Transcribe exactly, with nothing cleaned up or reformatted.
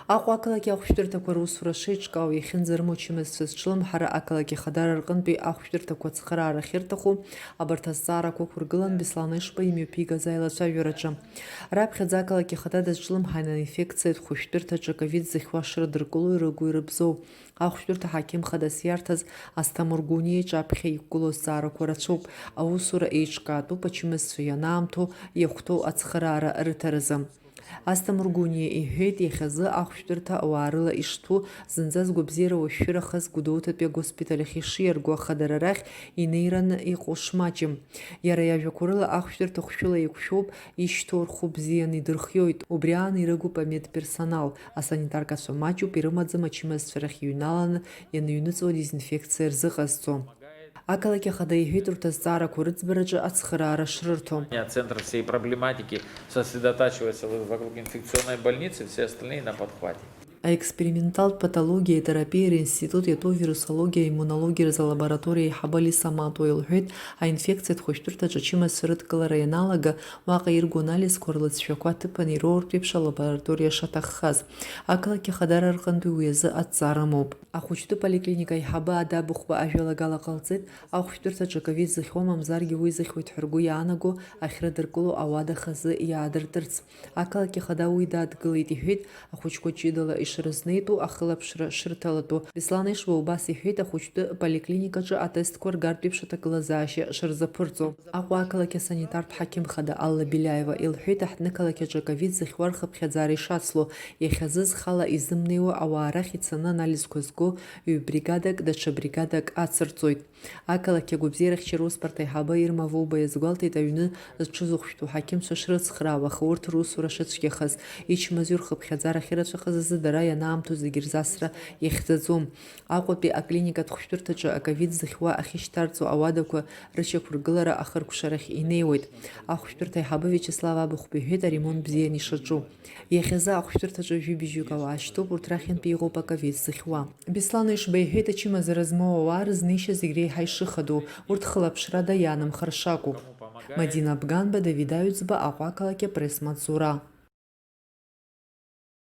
Аҟәа ақалақь ахәшәтәырҭақәа русура шеиҿкаау иахьынӡарымоу ачымазцәа зҿлымҳара ақалақь ахадара рҟынтәи ахәшәтәырҭақәа ацхыраара ахьырҭаху, абарҭ азҵаарақәа ықәыргылан Беслан Ешба имҩаԥигаз аилацәажәараҿы. Раԥхьаӡа ақалақь ахада дазҿлымҳан аинфекциатә хәышәтәырҭаҿы ковид зыхьуа шрыдыркыло ирыгу ирыбзоу. Ахәшәтәырҭа ҳақьым хадас иарҭаз Асҭамыр Гәыниа иҿаԥхьа иқәгылоу азҵаарақәа рацәоуп, аусура еиҿкаатәуп ачымазцәа ианаамҭоу, иахәҭоу ацхыраара рыҭаразы. Асҭамыр Гәыниа иҳәеит, иахьазы ахәшәтәырҭа ауаа рыла ишҭәу, зынӡа згәабзиара уашәшәырахаз Гәдоуҭатәи агоспиталь ахь ишиарго, аха дара рахь инеираны иҟоу шмаҷым. Иара иажәақәа рыла, ахәшәтәырҭа хәшәыла еиқәшәоуп, ишьҭоу рхәы бзианы идырхиоит, убри аан ирыгуп амедперсонал, асанитаркацәа маҷуп, ирымаӡам ачымазцәа рахь иҩналаны ианыҩныҵуа дезинфекциа рзыҟазҵо. Ақалақь ахада иҳәеит урҭ азҵаарақәа рыӡбараҿы ацхыраара шрырҭо. Центр всей проблематики сосредотачивается в-, вокруг инфекционной больницы, все остальные на подхвате. Аексперименталтә патологиеи атерапиеи ринститут иатәу вирусологиа-иммунологиа рзы алабораториа аиҳабы Алиса Матуа илҳәеит, аинфекциатә хәышәтәырҭаҿы ачымазцәа рыдкылара ианалага, уаҟа ирго анализқәа рлыҵшәақәа аҭыԥан ироуртә еиԥш алабораториа шаҭаххаз. Ақалақь ахадара рҟынтәи уи азы адҵа рымоуп. Ахәыҷтәы поликлиника аиҳабы Ада Быхәба ажәалагала ҟалҵеит, ахәшәтәырҭаҿы аковид зыхьуа мамзаргьы уи зыхьуеит ҳәа ргәы иаанаго ахьрыдыркыло ауада хазы иаадыртырц. Ақалақь ахада уи дадгылеит, иҳәеит, ахәыҷқәа ҷыдала ишрызнеитәу, ахылаԥшра шрыҭалатәу. Беслан Ешба убас иҳәеит, ахәыҷтәы поликлиникаҿы атестқәа ргартә еиԥш аҭагылазаашьа шырзаԥырҵо. Аҟәа ақалақь асанитартә ҳақьым хада Алла Беляева илҳәеит, аҳҭнықалақь аҿы аковид зыхьуа рхыԥхьаӡара ишацло, иахьазы зхала изымнеиуа ауаа рахь ицаны анализқәа зго ҩ-бригадак, даҽа бригадак ацырҵоит. Ақалақь агәабзиарахьчара усбарҭа аиҳабы Ирма Воба иазгәалҭеит, аҩны зҽызыхәшәтәу ҳақьымцәа шрыцхраауа, аха урҭ русура шыцәгьахаз, ичмазаҩу рхыԥхьаӡара ахьырацәахаз азы дара ианаамҭоу зегьы рзы асра иахьӡаӡом. Аҟәатәи аклиникатә хәшәтәырҭаҿы аковид зыхьуа ахьышьҭарҵо ауадақәа рышьақәыргылара ахыркәшарахь инеиуеит. Ахәшәтәырҭа аиҳабы Виачеслав Абыхәба иҳәеит аремонт бзианы ишаҿу. Иахьазы ахәшәтәырҭаҿы жәибжьҩык ауаа шьҭоуп, урҭ рахьынтәи иҟоуп аковид зыхьуа. Беслан Ешба иҳәеит, ачымазара змоу ауаа рызнеишьа зегь реиҳа ишыхадоу, урҭ хылаԥшрада иаанымхар шакәу. Мадина Абганба, Давид Аҩӡба, Аҟәа ақалақь апресс-маҵзура.